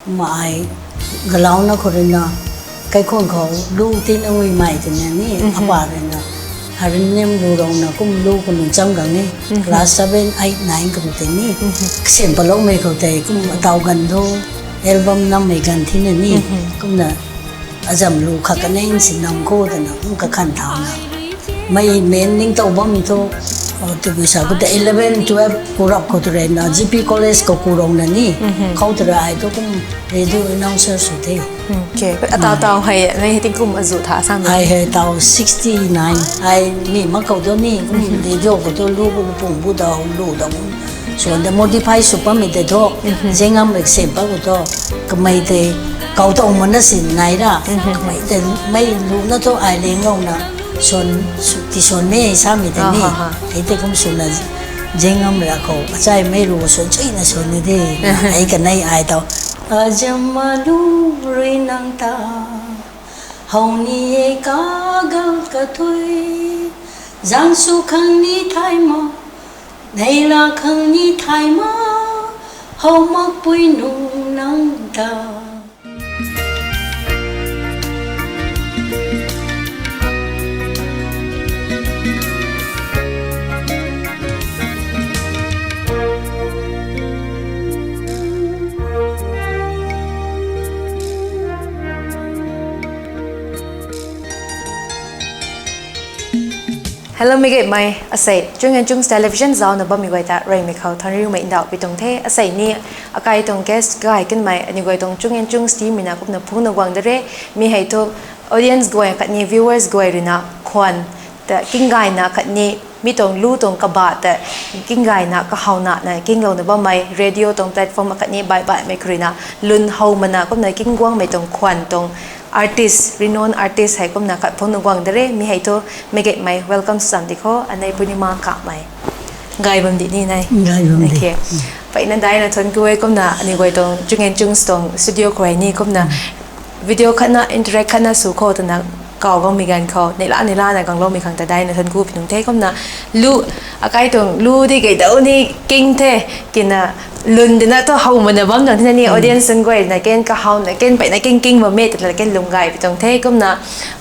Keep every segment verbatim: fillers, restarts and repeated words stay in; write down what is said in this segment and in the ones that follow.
Ma ai galauna khou ruina, kaikhun khou lu tin anguimei twna ni, apa ruina, harmonium lu rongna kum lu kunu cham gang e, class seven, eight, nine kunu tei ni, kasem paloumei khou tei kum ataw gan thu, album nammei gan thina ni, kumna azam lu khat kanei si nam khou twna kum kakhan thauna. Mei main ningtow bammei thu, tabui sa khou tei eleven, twelve kurap khou tei ruina, G P College khou kurongna ni, khou tei rui ai thu kum radio announcer sw the. Okay. Ataw taw hei, nai hei tingkum azu tha sam. Ai hei taw sixty nine. Ai mi mak khou tu ni, kum radio khou tu lu bu pung bu daw, lu daw. Suan de modify sw pammei tei thu, zengam rui sem pa khou tu, kamei tei, kau taw mana sin nai ra, kamei tei, mei luna thu ai leng louna, suan, sw, ti suan me samei tei ni, ei tei kum swna, zengam ra khou, achai mei lu suan chuina suan ni de, ei kanei ai taw. Azam alu rui nang ta, how ni e kagal kathui, zang sw khang ni thay ma, neila khang ni thay ma, how makpui nung nang ta. Hello, mi gaymei, asei, Chung and Chungs Television zauna bammei guay ta, reymei khou thanriumei ndauh pi tuang the, asei ni, akai tuang guest gay kanmei, aniw guay tuang Chung and Chungs team mei na kumna phungna guang da re, mi hei thu, audience guay khatni viewers guay ruina, khwan, ta kinggayna khatni, mi tuang lu tuang kaba ta, kinggayna, kahawna na, kinglouna bammei, radio tuang platform khatni, baih baihmei khou ruina, lun how mana, kumna kingguangmei tuang khwan tuang, artist, renowned artist hei kumna khat phungna guang da re, mi hei thu, mi gaymei, welcome sam di kho, anei Purnima Kamei. Gay bam di ni nai. Gay bam di. Okay. Mpeyna daina thuanc ku e kumna, aniw guay tuang, Chung and Chungs tuang studio khou rui ni kumna, video khatna, interact khatna sw kho twna, kaw gangmei ganv khou, neihla neihla na gangloumei khang ta daina thuanc ku pi nung the kumna, lu, akai tuang, lu di gay dau ni king the, kina, lun dina thu how mana bam tuang thina ni, audience nunc guay na ken kahawna, ken mpeyna king king bam e, twna ken lung gay pi tuang the kumna,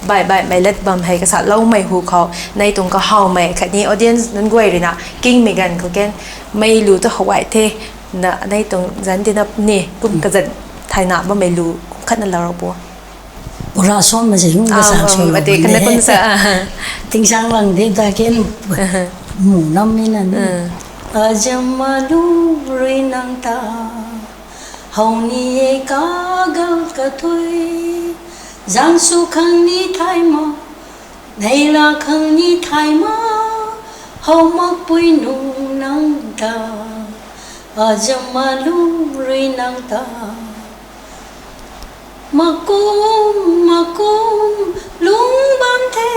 baih baihmei lat bam hei kasaloumei hu khou, nei tuang kahawmei khatni audience nunc guay ruina, kingmei ganv khou ken, mei lu thu how gay the, na nei tuang zanc dina ni, kum kazanc thayna bammei lu, kum khatna lou ra pu. Ura suan ma se hung kasa suan lo kane. Tingsaeng lang de ta ken mu nam ni na ni. Azam alu rui nang ta, how ni e kagal kathui, zang sw khang ni thay ma, neila khang ni thay ma, how makpui nung nang ta, azam alu rui nang ta. Makum, makum, lung bam the,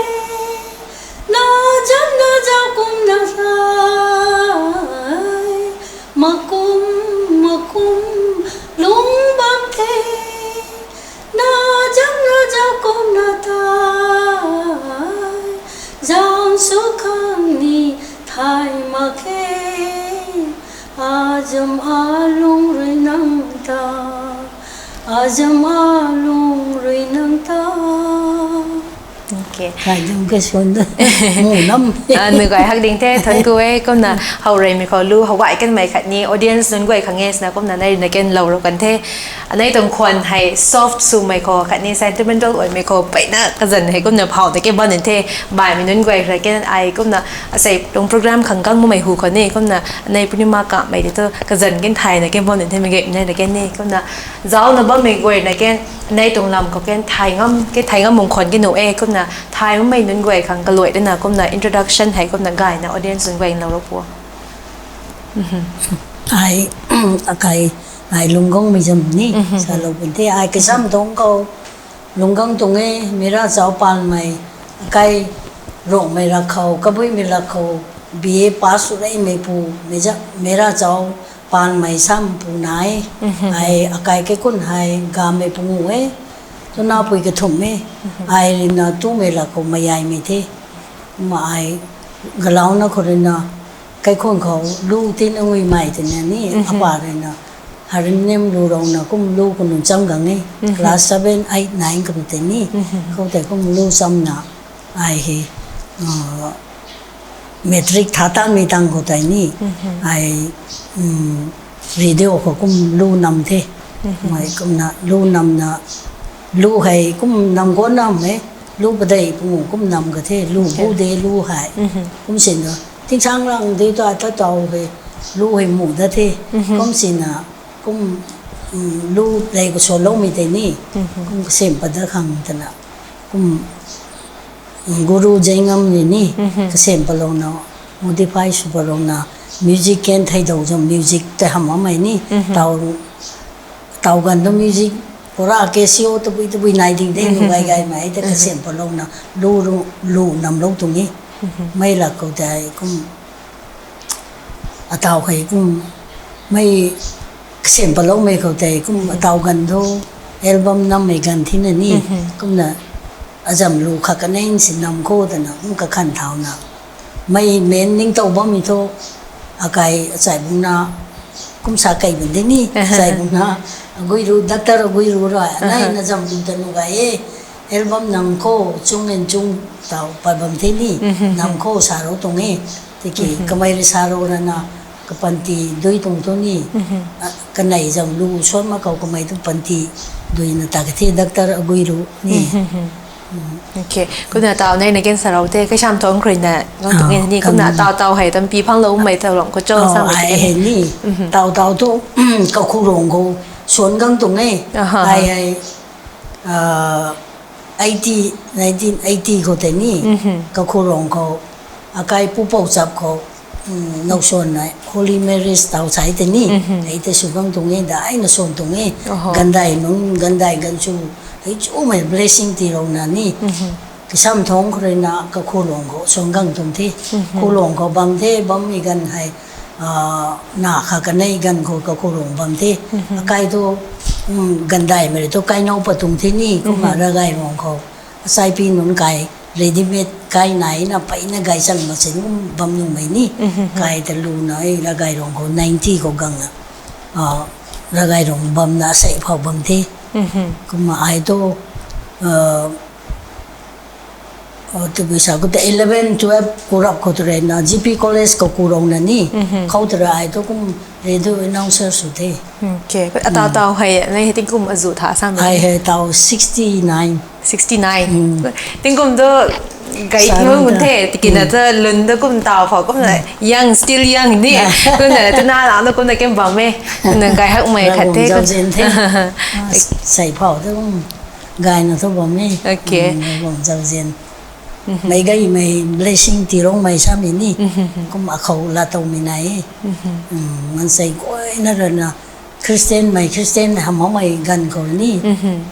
na zam na zau kum na sai. Makum, makum, lung bam the, na zam na zau kum na tai. Zang sw khang ni thay mak khe, azam alung rui nang ta, azam alung rui nang ta. Okay. Kai dum ke suan da. Mu nam. Anu guay hak ding the, thuanc ku e, kumna, how reymei khou lu, how gay kanmei khatni, audience nunc guay khang e, sina kumna, nei ruina ken lou rou kan the. Anei tuang khwan hei soft swmei khou, khatni sentimental guaymei khou, mpeyna kazanc hei kumna phau ta ke bam ni the, baihmei nunc guay khra ken ai kumna, asei tuang program khang gang makmei hu khou ni, kumna, anei Purnima Kamei di thu, kazanc ken thayna ken bam ni the, mi gaymei na ken ni, kumna, zauna bammei guay na ken, anei tuang lam khou ken, thay ngam, ke thay ngam mung khwan ke nuh e, kumna, thay makmei nunc guay khang kaluai dana, kumna, introduction hei, kumna, gayna, audience nunc guay lou rou pu. Ai, akai, ai lungc gangmei zam ni, salou bun the, ai kazam tuang khou, lungc gang tuang e, meic ravchau paanmei, akai Rongmei lak khou, Kabuimei lak khou, B A pass sw reymei pu, meic za-, meic ravchau paanmei sam pu nai, ai akai kaikhun hei Gammei Pangu e, twna pui kathumh e, ai ruina Tumei lak khou Mayaimei the, kumna ai galauna khou ruina, kaikhun khou lu tin anguimei twna ni, apa ruina, Harmonium lu rau na kum lu kunu cham gang e. Class seven, eight, nine kunu tei ni. Khou tei kum lu cham na ai he, uh, matric tha tan mi tang khou tei ni. Ai, um, radio khou kum lu nam the. Mai kum na lu nam na, lu hei kum nam go nam e. Lu padei pungu kum nam ka the, lu bu de lu hei. Kum sin na, tingchang lang de ta ta tau hei, lu hei mu da the. Kum sin na, kum, um, lu lei ko so lo mi tei ni. Kum kasem pa da khang tana. Kum, um, Guru Jengam ni ni, kasem pa lo na, modify sw pa lo na, music ken thei dou jam music te ham amei ni, tau, tau gan do music, pura Casio tabui tabui nai ding de, nu gai gai mei, te kasem pa lo na, lu, lu, lu nam lo tung e. Mei lak khou tei kum, atau hei kum, mei kasem pa lo mei khou tei kum, atau gan do, album nam mei gan thi na ni, kum na, azam lu kha kanei si nam khou tana, kum kakhan thau na. Mei men ning tau bam mi tho, akai achai bung na, kum sa kai bun de ni, achai bung na, agui ru, doctor agui ru ra, anai na zam lu ta nu gai e, album nam khou, chung en chung tau pa bam the ni, nam khou sa ro tung e, tiki kamei ri sa ro ra na, kapanti dui tung tho ni, a, kanei zam lu suan ma khou kamei tu panti dui na ta ka the doctor agui ru ni. Okay, kumna tau nei na ken sa ro the, kasam thong khrui na, gang tung e ni, kumna tau tau hei, tam pi phang lo mei tau long ko cho sa ai hei ni, tau tau tu, kakhu rong khou, suan gang tung e, ai hei, uh, eighty, nineteen eighty khou tei ni, kakhu rong khou, akai pu pou chap khou, um, nau suan na, Holy Marys tau sai tei ni, ei tei sw gang tung e, dai na suan tung e, gandai nunc, gandai gan chu, hei chu mei blessing ti rau na ni, kasam thong khrui na, kakhu rong khou, suan gang tung the, khu rong khou bam the, bam mi gan hei, na kha kanei gan khou kakhu rong bam the. Akai tu, um, gandai mei tu kai nau pa tung the ni, kumna ravgay rong khou. Asai pi nunc kai, readymade kai nai na pei na gay chang ma sin kum bam nung mei ni. Kai ta lu na e ravgay rong khou ninety khou gang na. Ravgay rong bam na asei phau bam the. Kumna ai tu, uh, tabui sa khou tei eleven, twelve khou rap khou tu rei na, G P College khou ku rong na ni, khou tu rei ai tu kum radio announcer sw the. Okay, atau tau hei, nei hei tingkum azu tha sam ai hei tau sixty nine. Sixty nine. Tingkum tu gay thiu ngun the, tiki na tu lun tu kum tau phau, kum na young, still young ni. Kum na tu na na kum na kem bam e. Kum na gay hak mei khat the. Zau zin the. Sei phau tu kum gay na tu bam e. Okay. Kum zau zin. Mei gay mei blessing ti rong mei sa mei ni. Kum akhou la tau mei nai e. Mansei koi na ra na Christian mei, Christian hamh mei gan khou ni.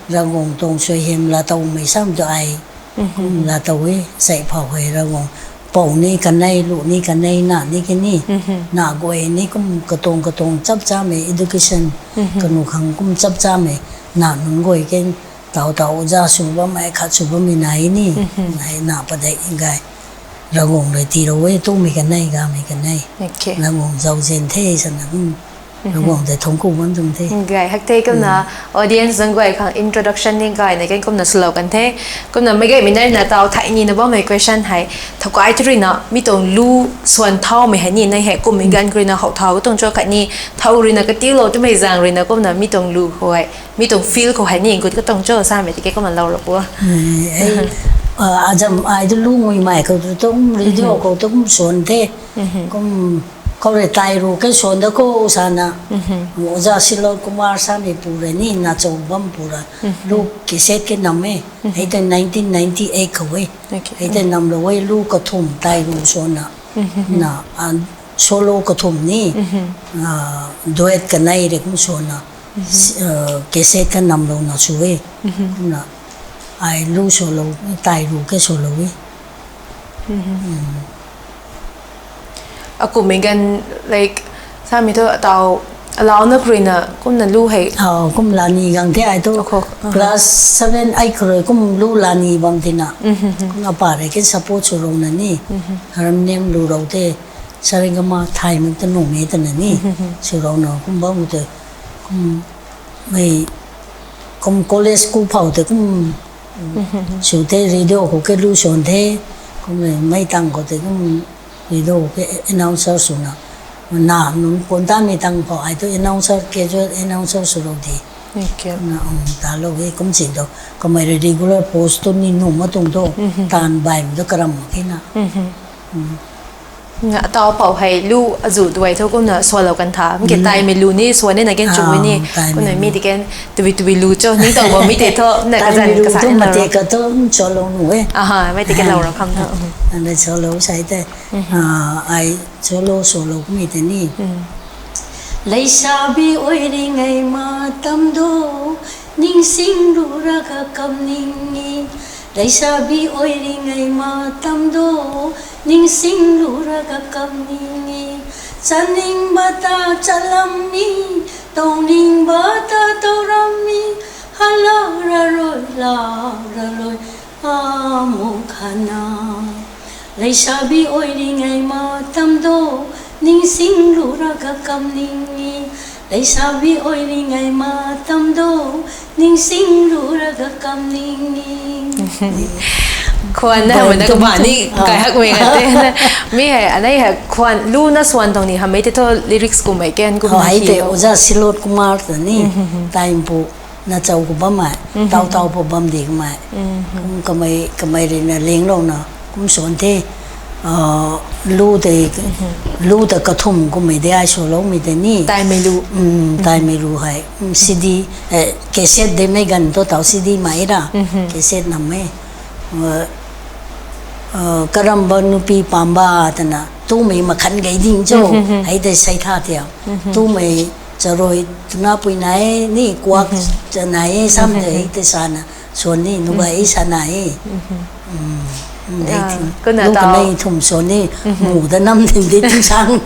Ravguangc tuang suaihiam la tau mei sam tu ai. Kum la tau e, sei phau hei Ravguangc. Pou ni kanei, lu ni kanei, na ni kini. Na guay ni kum katuang katuang chap cha mei education. Kanu khang kum chap cha mei. Na nunc guay ken tau tau za sw bam mei, khat sw bam mei nai ni. Nai na padeih gay. Ravguangc rui ti rau e, tu mei kanei, ga mei kanei. Okay. Ravguangc zau zin the, sana kum. Ravguangc tei thungc ku bam tuang the. Gay hak the kumna, audience zang guay khang introduction ni gay na ken kumna swlou kan the. Kumna mei gay mei nai na tau thai ni na bam mei question hei. Thau kai tu rui na, mi tuang lu suan thau mei hei ni, nai hei kum mei gan khrui na hou thau tuang cho khat ni, thau rui na katiu lou tu mei zang rui na kumna mi tuang lu khou hei, mi tuang field khou hei ni, gut ka tuang cho sa mei tiki kumna lou ra pu. Azam ai tu lu ngui mei khou tu tum, radio khou tu kum suan the. Kum khou rui tai ru ke suan da khou sana. Oja Silon Kumar sa mei pu rui ni na chou bam pu ra. Lu cassette ke nam e. Hei tei nineteen ninety eight khou e. Hei tei nam lou e lu kathum tai ru suan na. Na, solo kathum ni. Duet kanei rui kum suan na. Cassette ka nam lou na sw e. Kumna ai lu solo, tai ru ke solo e. Akum mei gan, like, sa mei tu atau alau na khrui na kumna lu hei. Kum lani gang the ai tu. Class seven, eight khrui kum lu lani bam tina. Kum apa rui ken support sw rau na ni. Harmonium lu rau the. Saregama thai mei ta nu mei ta na ni. Sw rau na kum bam te. Kum, mei, kum college ku phou tei kum, sw the, radio khou ke lu swan the, kum mei tang khou tei kum radio khou ke announcer swna, na nunc kuan ta mei tang khou ai tu announcer, casual announcer swlou di. Na, um, talou e kum chin tu, kamei rui regular post tu ni nuh ma tuang tu, taanv baimei tu karam mak khe na. Atau pou hei lu azu duai thu kumna swalou kan tha. Mke taimei lu ni swan e na ken chu ni. Kumna mi ti ken tubi tubi lu cho ni tau ba mi te tho na kazan kasa tu mate ka tu swalou nu e. Aha, mei ti ken lou ra kham tho. Anda swalou sai te. Ai swalou swalou mi te ni. Leisabi oiringai ma tam do, ningsing lu ra ka kam ning e. Leisabi oiringai ma tam do, ningsing lu ra ka kam ning e. Chaning ba ta chalam ni, tauning ba ta tauram ni, hala ra rui, la ra rui, amu khana. Leisabi oiringai ma tam do, ningsing lu ra ka kam ning e. Leisabi oiringai ma tam do, ningsing lu ra ka kam ning e. Khwan na hamei na kaba ni kai hak mei ka te na. Mi hei anei hei khwan lu na swan tang ni hamei te tho lyrics kum mei ken kum hei te oja Silot Kumar ta ni. Time pu na chau ku bam ai, tau tau pu bam di kumai. Kum kamei, kamei rui na linglouna kum swan the, lu te, lu ta kathum kummei de ai swalou mi te ni. Taimei lu. Taimei lu hei. CD, cassette de mei ganv tu tau CD mai ra. Cassette nam e. Karamba nupi pamba tana, tumei makhan gei ding cho, hei tei sei tha tia. Tumei charui tuna pui nai ni, kuak chanai e, sam tei hei tei sana, swan ni, nuga e sana e. Dei ti. Kumna tau kanei thum swan ni, mu da nam din di ting sang.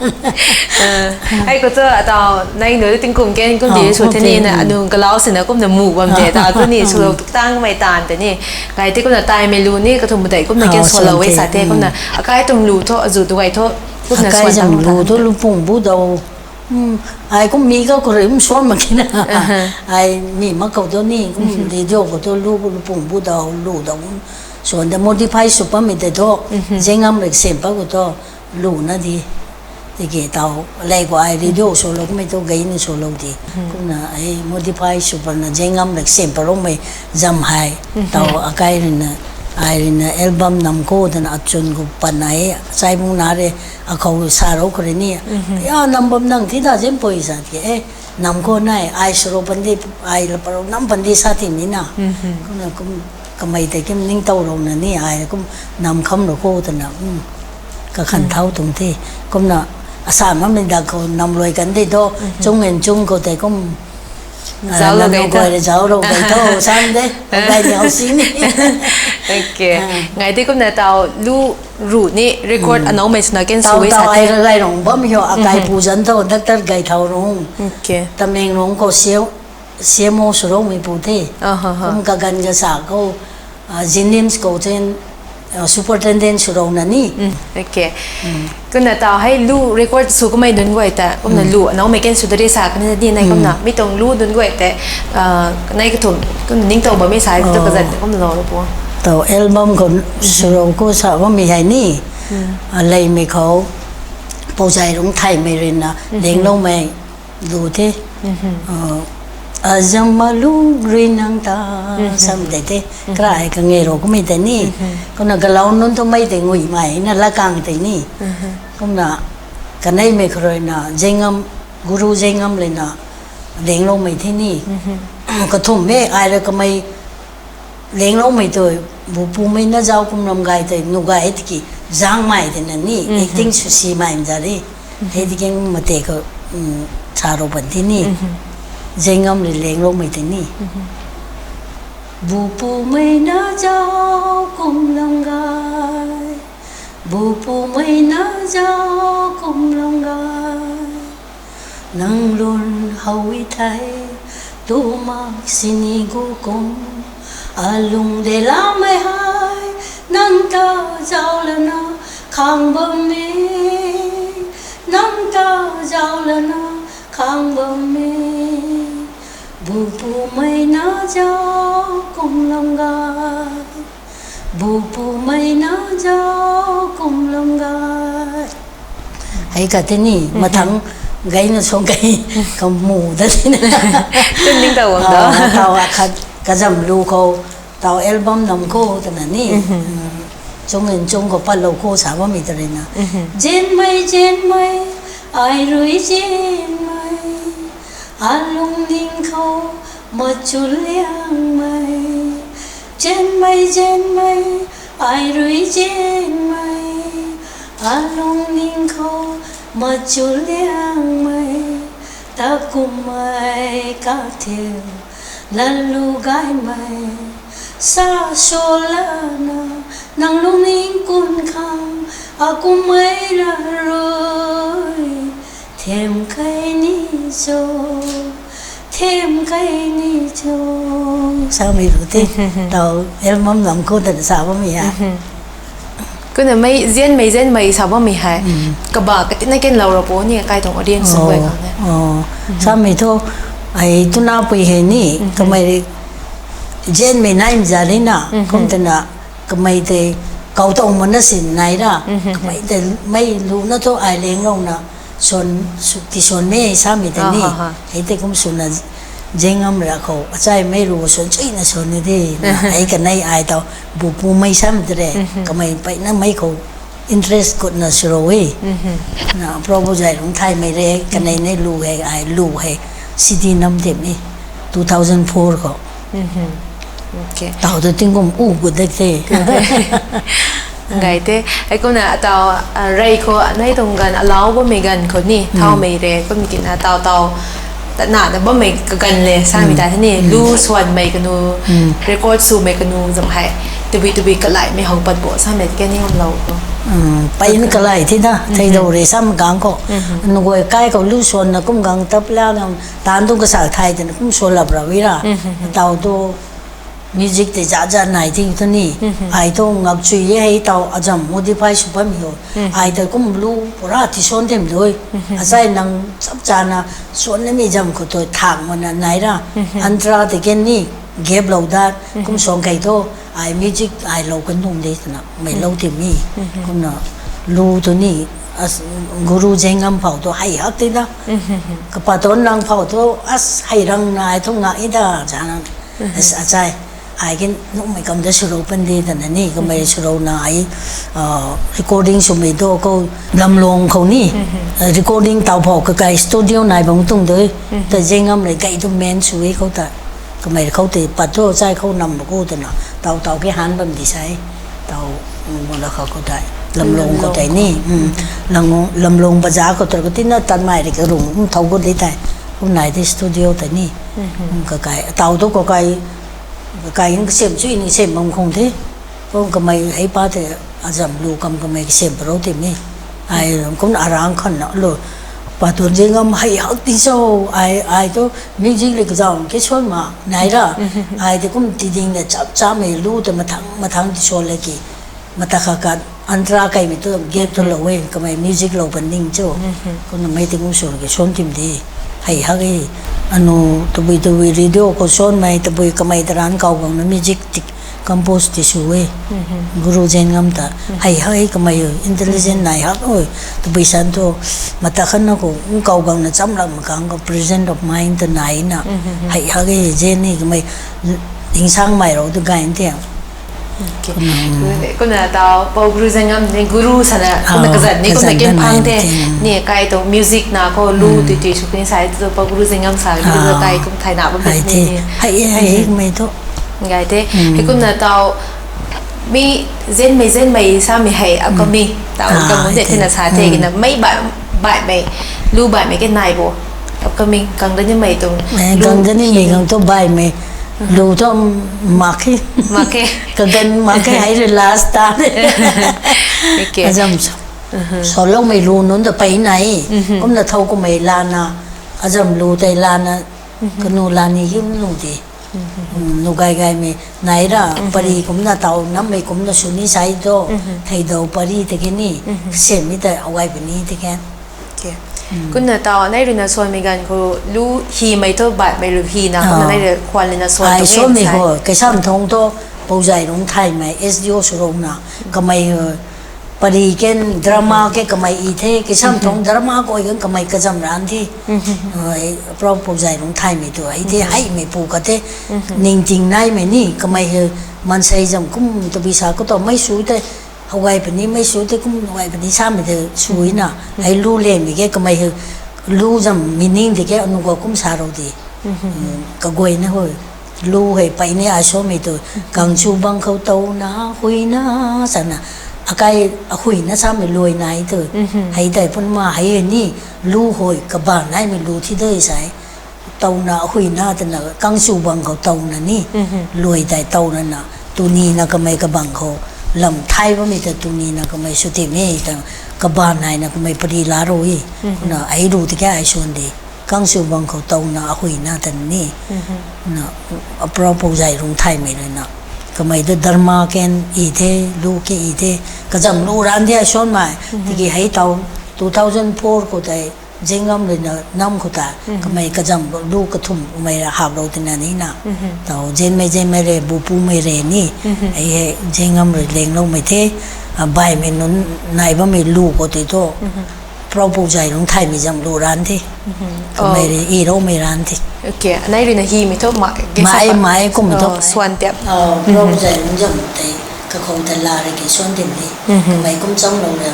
Hei khou tu atau nai nu tingkum ken kum di sw the ni na, anu kalau sina kumna mu bam de ta tu ni, swlou tuk tang mei taanv te ni. Ngai te kumna taimei lu ni kathum tei kumna ken swalou e sa the kumna. Akai tuang lu tho, azu tu gay tho, kumna akai swan zam tang lu tho. Lupung bu dau. Ai kum mi ka khou rui kum swan mak khe na. Ai mi mak khou tu ni kum radio khou tu lu, lupung bu dau lu dau kum swan de modify sw pammei tei tho. Zengam rui sem pa khou tu lu na di. Tiki tau lei khou ai radio swlou kummei tu gay ni swlou di. Kumna ai modify sw pana Zengam rui sem pa roumei zam hei. Tau akai rui na, ai rui na album nam khou tana achun khou pana e, sai bung na re, akhou sa rou khou rui ni. Ya nam bam nang thi da zem pui sa ti e. Nam khou nai, ai swlou pandi, ai la parou nam pandi sa ti ni na. Kumna kum kamei tei kim ningtow rou na ni, ai kum nam kham rou khou tana, kakhan thau tuang the. Kumna asa mamei dak khou nam luai kan de tho, chung en chung khou tei kum, zauclou gay tho, zauclou gay tho, sam de, gay ni hou si ni. Ngai ti kumna tau lu ru ni record anoumei swna ken sw e sa the. Ai ra gay rung bam hio, akai pu zan tho, doctor gay thau rung. Tamenglong khou C M O swroumei pu the. Kum kaganv kasa khou, Jennings khou ten, superintendent swrou na ni. Kumna tau hei lu record sw kamei nunc guay ta, kumna lu anoumei ken sw da ri sa kan ni nai kumna, mi tuang lu nunc guay tei, nai kathum, kumna ningtow bammei sa tu kazat kumna lou pu. Tau album khou swrou khou sa bammei hei ni, leimei khou, pouzai rung thaymei rui na, lengloumei, lu the. Azam ma lu rui nang ta, sam tei the. Kra hei kangei rou kummei tei ni. Kumna galau nunc tu mei tei nguimei na lakang tei ni. Kumna kaneimei khou rui na Zengam, Guru Zengam le na lengloumei the ni. Kathum e ai ra kamei lengloumei tu, bupumei na zauc kum lam gay tei, nu gay tiki, zangmei tei na ni, acting sw simei mza ri. Hei tiki mate khou, sa rou pan ti ni. Zengam rui lengloumei tei ni. Bupumei na zauc kum lam gay, bupumei na zauc kum lam gay. Nang lun how e thei, tu mak sini gu kum, alung de lamei hei, nang ta zauc lana khang bam e, nang ta zauc lana khang bam e. Bupumei na zau kum lam ga, bupumei na zau kum lam ga. Hei ka tini, mathang gayna song kai, kamu da tini. Tun ning tau wang da. Ah, tau akhat kazam lu khou, tau album nam khou tana ni. Chung in chung khou patlou khou sa bammei ta rui na. Zenmei, zenmei, ai rui zenmei. Alungning khou machu liangmei, zenmei, zenmei, ai rui zenmei. Alungning khou machu liangmei, takumei kathiu lalou gaymei. Sa swlana nang lungning kun khang, akumei ra rui them kai ni cho, them kai ni cho. Samei ru te, tau album lam khou tana sa bammei ha. Kumna mei, zenmei, zenmei sa bammei hei. Kaba katina kenlou ra po ni kai tuang audience sung guay khang ne. Samei thu, ai tuna pui hei ni, kamei zenmei nai mza ni na, kum tana, kamei tei kau tang mana sin nai ra, kamei tei mei luna thu ai lenglouna, swan, tiswanmei samei tei ni, hei tei kum swna zengam ra khou, achaimei ru swan chuina swan ni de, na, hei kanei ai tau, bupumei samei tei re, kamei peina mei khou, interest kutna swlou e. Na, Prabhu Zailungthaimei re, kanei nei lu hei, ai lu hei, C D nam tei ni, two thousand four khou. Tau tu tingkum u gut dek the. Gay the, hei kumna tau, rei khou, nei tuang ganv, alau bammei ganv khou ni, thaumei re, kum kina tau tau, tana na bammei kaganv le, samei ta ni, lu swanmei kanu, record swmei kanu zam hei, tabui tabui kalaimei how pat bo, samei kan ni hamlou. Peina kalai thi na, theidou re sam gang khou. Nuguay kai khou lu swanna kum gang tap la ngam, tan tu kasa thai tana kum swan lap ra wi ra. Tau tu music tei zat zat nai ti tu ni. Ai tu ngakchui e hei tau azam modify sw bammei ho. Ai tei kum lu pura tiswan them dui. Achai nang chap chana swan na mi zam khou tu thak mana nai ra. Antra tei ken ni gap lou dat, kum swan kai tu, ai music ai lou kan dung de tana, mei lou ti mi. Kumna lu tu ni, Guru Zengam phou tu hei hak ti da. Kapaton lang phou tu, as hei rang na ai tu nga i da, zana. Achai, ai kin nuhmei kam da swlou pan de tana ni, kamei swlouna ai, recording swmei tu khou Lamlong khou ni, recording tau phou kakai studio nai bang tuang dui, ta Zengam le gay tu men sw e khou ta, kamei khou tei pat tu chai khou nam khou tana, tau tau ke han bam di sai, tau, mala khou khou tei, Lamlong khou tei ni, Lamlong bazaar khou tu katina tanmei ri karung, thau khou di tei, kum nai di studio tei ni, kakai, tau tu kakai, kakai in kasem chu ni sem bam khang the, kum kamei hei pa tei, azam lu kam kamei kasem parou ti mi, ai kum arang khanna lu, Paton Zengam hei hak ti cho, ai, ai tu music le kazam ke swan ma, nai ra, ai tei kum tiding na chap chamei lu ta mathang, mathang ti swan le ki, mata kha ka, antra kaimei tu gap tu lou e, kamei music lou pan ning cho. Kumna mei tei kum swan ke swan tim de, hei hak e, anu tabui tabui radio khou swanmei, tabui kamei taran kau gangna music ti compose ti sw e. Guru Zengam ta, hei hak e kamei intelligent nai hak o, tabui san tu, mata khanna khou, kau gangna chamlam kang khou present of mind ta nai na, hei hak e zen ni kamei, insangmei rou tu gay n ti. Kumna tau, Pou Guru Zengam ni guru sana, kumna kazat ni, kumna kin phang the, ni kai tu music na khou lu tui tui sw kini sai tu Pou Guru Zengam sa, guru kai kum thai na bam the ni. Hei, hei, hei, mei tu. Gay the, hei kumna tau, mi zenmei, zenmei samei hei, upcoming, tau, kamun de tina sa the, kina mei bai, baihmei, lu baihmei ke nai bo, upcoming, kang da nimei tuang, kang da nimei kang tu baihmei, lu tu mak khe. Mak khe. Kaganv mak khe hei rui last ta. Azam sa. Saloumei lu nunc ta pei nai. Kumna thau kumei lana, azam lu tei lana, kanu lani him nu de. Nu gay gaymei nai ra, pari kumna tau nammei kumna sw ni sai tu, theidou pari tei kini, kasemmei tei away puni tei kan. Kumna tau nei ruina suanmei ganv khou lu hymei thu baihmei lu hyna kumna nei rui khwan lina suan ai tuang e suanmei sa. Ho, Keisamthong thu Pouzai Rungthaymei S D O swrouna kamei, pari ken drama ke kamei i the, Keisamthong drama koi kan kamei kazam ran the. Pro Pouzai Rungthaymei tu hei the, heimei pu ka the, ningting naimei ni kamei he, mansei zam kum tabui sa khou tau mei sw the, how gay puni mei sw the kum how gay puni samei the swna, hei lu lemei ke kamei he, lu zam meaning de ke anu khou kum sa rou de. Kaguayna hei, lu hei peyni ai suanmei tu, kangchu bang khou touna huina sana, akai ahuina samei luai nai tu, hei tei pun ma hei ni, lu hei kabaanv naimei lu thi de sai. Touna ahuina twna kangchu bang khou touna ni, luai tei touna na, tunina kamei kabang khou lam thay bammei ta tunina kamei sw timei ta, kabaanv naina kamei pari la rou e. Na ai ru tiki ai suan de, kangchu bang khou touna ahuina twna ni, na, Pro Pouzai Rungthaymei ruina kamei tu drama ken i the, lu ke i the, kazam lu ran de ai suanmei. Tiki hei tau two thousand four khou tei Zengam ruina nam khou ta, kamei kazam lu kathumh kamei ra haplou tina ni na. Tau Zenmei Zenmei re, Bupumei re ni. Hei hei Zengam rui lengloumei the, baihmei nunc nai bammei lu khou tei thu, Pro Pouzai Rungthaymei zam lu ran the. Kamei rui i roumei ran the. Nei ruina hymei thu ma, mai kum thu suan tiap. Pro Pouzai Rungzam tei kakhou ta la rui ke suan tim the. Kamei kum chamlou ra,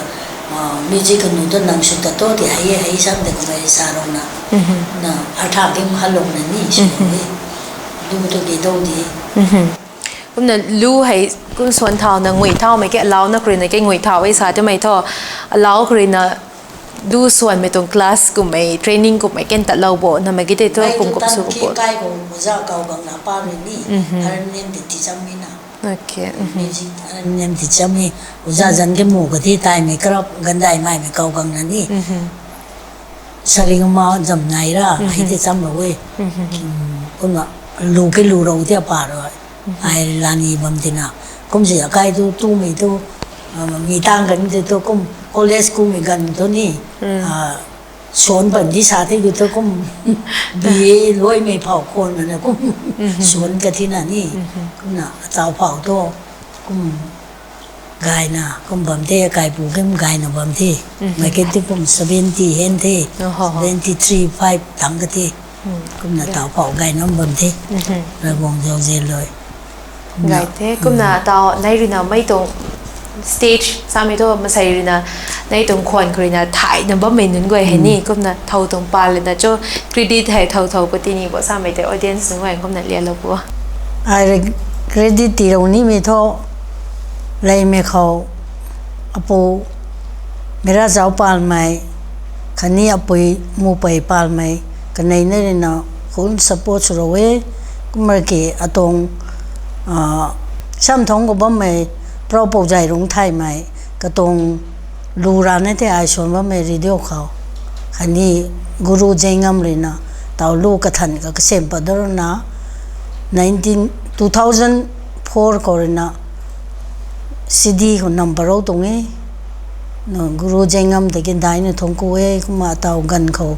music kanu tu nang sw ta tu ti hei hei sam de kamei sa rouna, na, artha kim halouna ni sw e. Lu tu ke dou de. Kumna lu hei kum suan thauna ngui thaumei ke alauna khou ruina ke ngui thau e sa timei thu, alau khou ruina lu suanmei tuang class kummei, training kummei ken tatlou bo namei ki tei thu kum kum sw bo. Kai khou oja kau bang na pa rui ni, arnam ti ti chammei na. Music arnam ti chammei, oja zan ke mu ka ti taimei karap gandai maimei kau gang na ni. Saringama zam nai ra hei ti chamlou e. Kumna lu ke lu rou ti apa rui, ai lani bam tina. Kumsi akai tu tumei tu, mi tang kan ti tu kum college kummei ganv tu ni, suan ban di sa ti tu kum, B A luaimei phau khwan mana kum, suan ka tina ni. Kumna tau phau tu kum gayna kum bam the, akaipu kim gayna bam the. Mei ke ti kum seventy hen the, seventy three, five tang ka the. Kumna tau phau gayna bam the. Ravguangc zauzian lui. Gay the, kumna tau nei ruina mei tuang stage samei thu masei ruina nei tuang khwan khou ruina thayna bammei nunc guay hei ni, kumna thow tuang pal lana cho credit hei thow thow khou tini bo samei tei audience nunc guay kumna lialou bo. Ai rui credit tiilou nimei thu, leymei khou, apu, Mera Zauc Palmei, khatni apui Mupei Palmei, kanei nei ruina full support sw rou e, kumna ki atuang, Samthong khou bammei, Pro Pouzai Rungthaymei, katuang lu rana the ai suan bammei radio khou. Khatni Guru Zengam ruina, tau lu kathan ka kasem pat da runa, nineteen, two thousand four khou ruina, C D khou nam parou tuang e. Guru Zengam ta kindaina thungc ku e, kumna tau ganv khou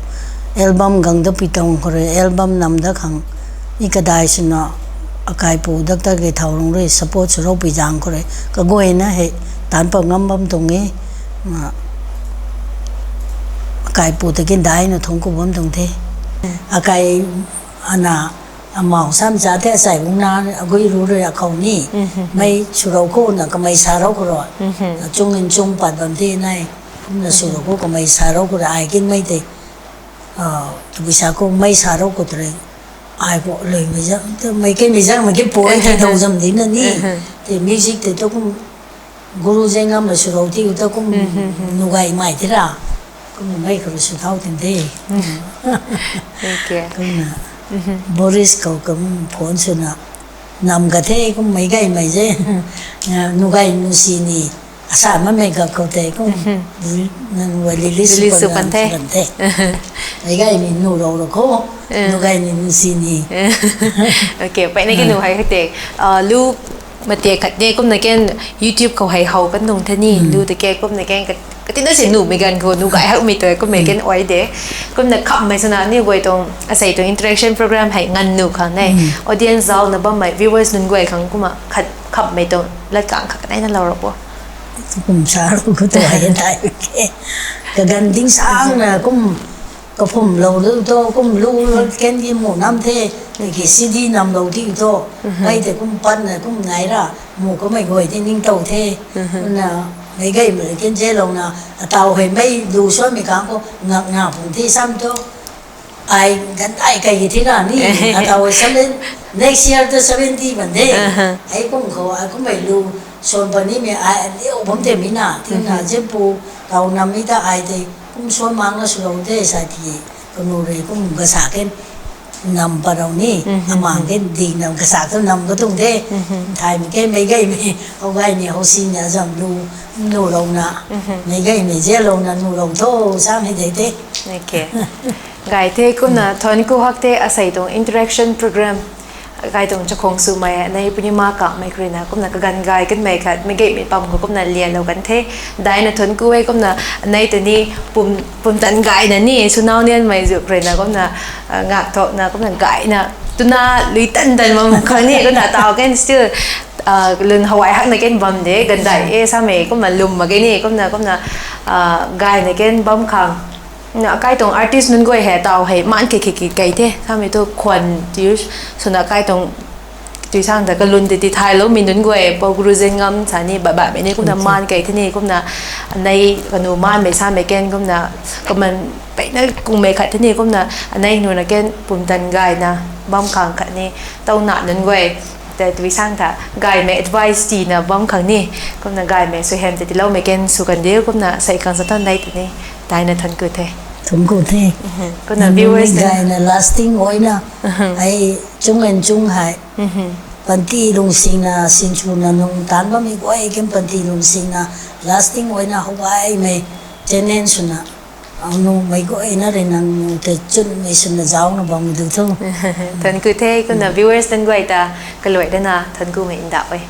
album gang da pi tuang khou rui, album nam da khang, i kadai swna, akaipu dak ta kei thau lung rui support sw rou pi zaeng khou rui, kaguayna hei, taanc pat ngam bam tuang e. Akaipu ta kindaina thungc ku bam tuang the. Akai, ana, amau sam za the asei bungna, agui ru rui akhou ni, mei sw rou khou na kamei sa rou khou rui, chung in chung pat bam the nai, kumna sw rou khou kamei sa rou khou rui ai kin mei tei, tabui sa khou mei sa rou khou tei, ai khou luimei zam, mei kemei zam, mei ke poi tei dou zam dina ni, tei music tei tu kum, Guru Zengam la sw rou ti ta kum, nugaymei tei ra, kum mei khou rui sw thau tin the. Kumna, Boris khou kum phone swna, nam ka the kum meic gaymei ze, nugay nu si ni, asa mamei ga khou tei kum, nang wa lili sw pan the. Meic gaymei nu rou rou khou, nugay ni nu si ni. Peyna ki nu hei tei, lu, matiak khat ni kumna ken YouTube khou hei how kan tuang the ni, lu ta ke kumna ken ka, Tina si numei ganv khou nu gay hakmei tu kummei kan ai de. Kumna khammei swna ni guay tuang asei tuang interaction program hei nganv nu khang ne. Audience zauc na bammei viewers nunc guay khang kumna khat khammei tuang lat kang khat kanei na lou ra bo. Kum sa ru khou tu ai dai ke. Kaganv ding sang na kum kaphum lou lu tu kum lu ken ki mu nam the. Ki C D nam lou ti tu. Ai te kum pan na kum nai ra. Mu kamei guay ti ningtow the. Na meic gaymei ken zelouna ataw hei mei lu suanmei kang khou ngakna pung the sam tu. Ai ganv ai kai ki thina ni ataw hei seven, next year tu seventy ban de. Ai kum khou ai kummei lu suan pa nimei ai liu bam te mi na tina zimpu taw nam mi ta ai tei kum suan mang na swlou de sa ti. Kanu rui kum kasa ken nam pat rou ni, amang ken ding nam kasa tu nam katuang de. Thaymei ke meic gaymei, how gay ni how si ni azam lu, nulouna, meic gaymei zelouna nulou tho, sa hei de te. Gay the kumna thuanc ku hak the asei tuang interaction program. Kai tuang chakhwang swmei nei puni ma kamei khou ruina kumna kaganv gay kanmei khat meic gaymei pam khou kumna lianlou kan the. Daina thuanc ku e kumna nei ta ni pum, pumtan gayna ni swnau nianmei zu khou ruina kumna ngak thokna kumna gayna tuna lui tan tan bam khang ni kumna taw ken still lun hawai hakna ken bam de gandai e samei kumna lwm mak ge ni kumna kumna gayna ken bam khang. Na kai tuang artist nunc guay hei taw hei maan kei kei kei kei the samei thu khwan ti swna kai tuang tui sang ta kalun ti ti thayloumei nunc guay Pou Guru Zenngam sa ni baihbaihmei ni kumna maan kei the ni kumna anei kanu maanmei samei ken kumna kaman peina kungmei khat the ni kumna anei nuna ken pumtan gayna bam khang khat ni tawna nunc guay tei tui sang ta gaymei advice tiina bam khang ni kumna gaymei suaihiam tei tiiloumei ken sw kan diu kumna sei khang sa tan dei tei ni daina thuanc ku the. Thuanc ku the. Kumna viewers gayna lasting oina ai chung and chung hei panty lungsingna sinchuna nung taanc bammei guay ken panty lungsingna lasting oina how gaymei channel swna numei guayna rui nang nu tei chunmei swna zaucna bam du tho. Thuanc ku the kumna viewers nunc guay ta kaluai dana thuanc kumei ndauh e.